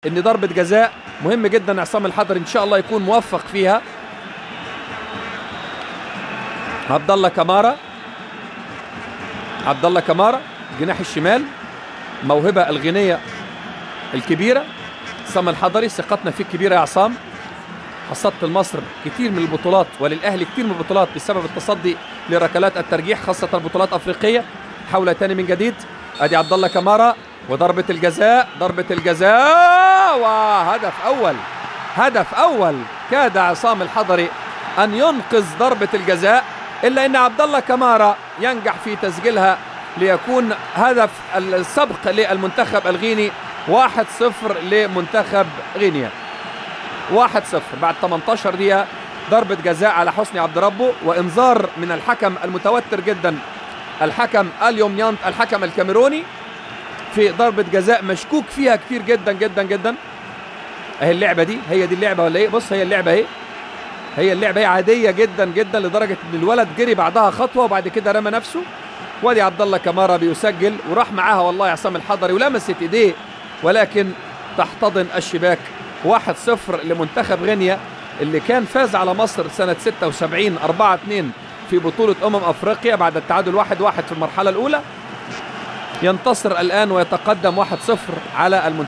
ان ضربة جزاء مهم جدا عصام الحضري ان شاء الله يكون موفق فيها. عبد الله كمارة، عبد الله كمارة جناح الشمال، موهبة الغينية الكبيرة. عصام الحضري ثقتنا فيك كبيرة يا عصام، حصدت لمصر كتير من البطولات وللأهلي كتير من البطولات بسبب التصدي لركلات الترجيح، خاصة البطولات الأفريقية. حاولة تاني من جديد، ادي عبد الله كمارة وضربة الجزاء، ضربة الجزاء وهدف أول، هدف أول. كاد عصام الحضري أن ينقذ ضربة الجزاء، إلا أن عبد الله كمارة ينجح في تسجيلها ليكون هدف السبق للمنتخب الغيني. 1-0 لمنتخب غينيا، 1-0 بعد 18 دقيقة. ضربة جزاء على حسني عبد ربه، وإنذار من الحكم المتوتر جدا الحكم اليوميانت الحكم الكاميروني في ضربة جزاء مشكوك فيها كتير جدا جدا جدا. اهي اللعبة دي، هي دي اللعبة ولا ايه؟ بص هي اللعبة اهي، هي اللعبة هي عادية جدا جدا لدرجة ان الولد جري بعدها خطوة وبعد كده رمى نفسه. وادي عبد الله كمارة بيسجل وراح معاها والله عصام الحضري ولمست ايديه، ولكن تحتضن الشباك. 1-0 لمنتخب غينيا اللي كان فاز على مصر سنة 76 4-2 في بطولة أفريقيا بعد التعادل 1-1 في المرحلة الأولى. ينتصر الآن ويتقدم 1-0 على المنتخب.